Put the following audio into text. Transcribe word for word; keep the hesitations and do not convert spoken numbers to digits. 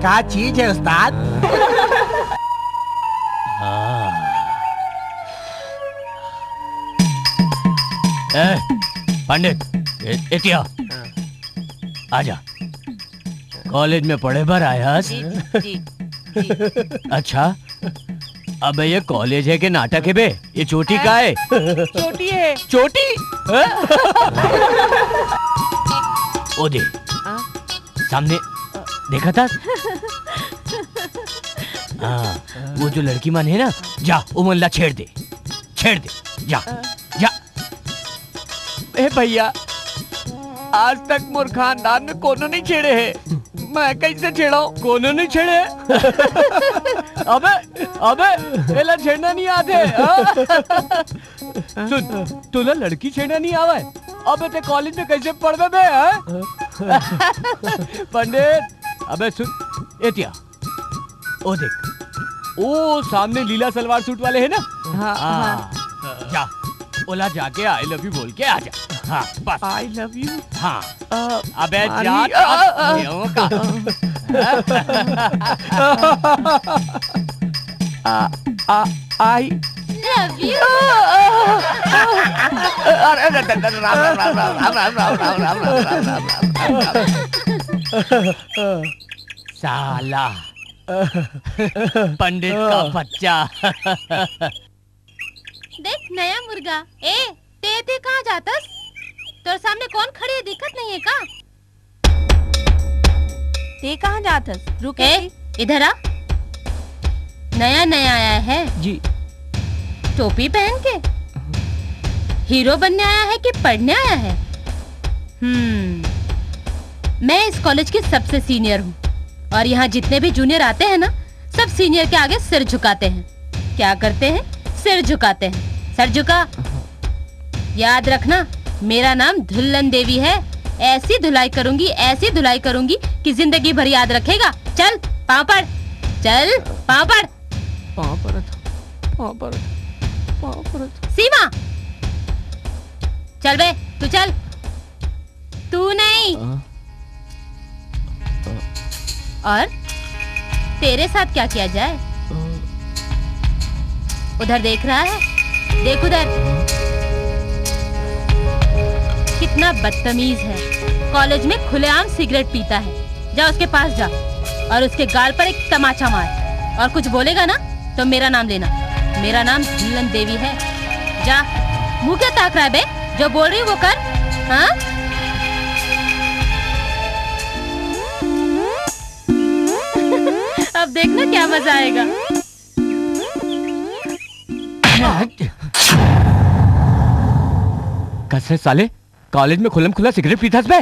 का चीज है उस्ताद? हाँ। ए, पंडित, ए, एतिया। आजा। कॉलेज में पढ़े बर आयस? जी, जी, जी। अच्छा, अबे ये कॉलेज है के नाटक है बे? ये चोटी का है? चोटी है। चोटी? हाँ? ओ दे, हाँ? सामने देखा था? हाँ, वो जो लड़की मन है ना, जा, वो मन ला छेड़ दे, छेड़ दे, जा, जा। ए भैया, आज तक मोर खानदान में कोनो नहीं छेड़े है, मैं कैसे छेड़ाऊं? कोनो नहीं छेड़े है? अबे, अबे, एला छेड़ना नहीं आते, हाँ? सुन, तोला लड़की छेड़ना नहीं आवे? अबे ते कॉलेज में कैसे पढ़बे बे, हाँ? पंडित, अबे सुन, एतिया, ओ देख, ओ सामने लीला सलवार सूट वाले है ना? हाँ, हाँ। जा, ओला जाके I love you बोल के आ जा। हाँ, बस। I love you। हाँ। अ, अबे मारी, जा, अ, अ, अ, का। आ, आ, I love you। अरे, अरे, अरे, अरे, राम, राम, राम। साला। पंडित का बच्चा। देख नया मुर्गा। ए, ते, ते कहाँ जातस? तोर सामने कौन खड़े है, दिखत नहीं है का? ते कहाँ जात हस? रुक ए, ए। इधर आ। नया नया आया है। जी। टोपी पहन के? हीरो बनने आया है कि पढ़ने आया है? हम्म, मैं इस कॉलेज की सबसे सीनियर हूँ और यहाँ जितने भी जूनियर आते हैं ना, सब सीनियर के आगे सिर झुकाते हैं। क्या करते हैं? सिर झुकाते हैं। सर झुका। याद रखना, मेरा नाम धुल्लन देवी है। ऐसी धुलाई करूंगी, ऐसी धुलाई करूंगी कि जिंदगी भर याद रखेगा। चल, पाँव पड़, चल, पाँव पड़। पाँव पड़त, पाँव पड़त, पाँव पड़त। सीमा, चल बे, तू चल। तू नहीं। हाँ। और तेरे साथ क्या किया जाए? उधर देख रहा है, देख उधर। कितना बदतमीज है, कॉलेज में खुलेआम सिगरेट पीता है। जा उसके पास जा और उसके गाल पर एक तमाचा मार, और कुछ बोलेगा ना तो मेरा नाम लेना, मेरा नाम धुल्लन देवी है। जा, मुंह क्या ताक रहा है बे? जो बोल रही वो कर। हाँ, अब देखना क्या मजा आएगा। कस रे साले, कॉलेज में खुल्लम खुल्ला सिगरेट पीथस बे?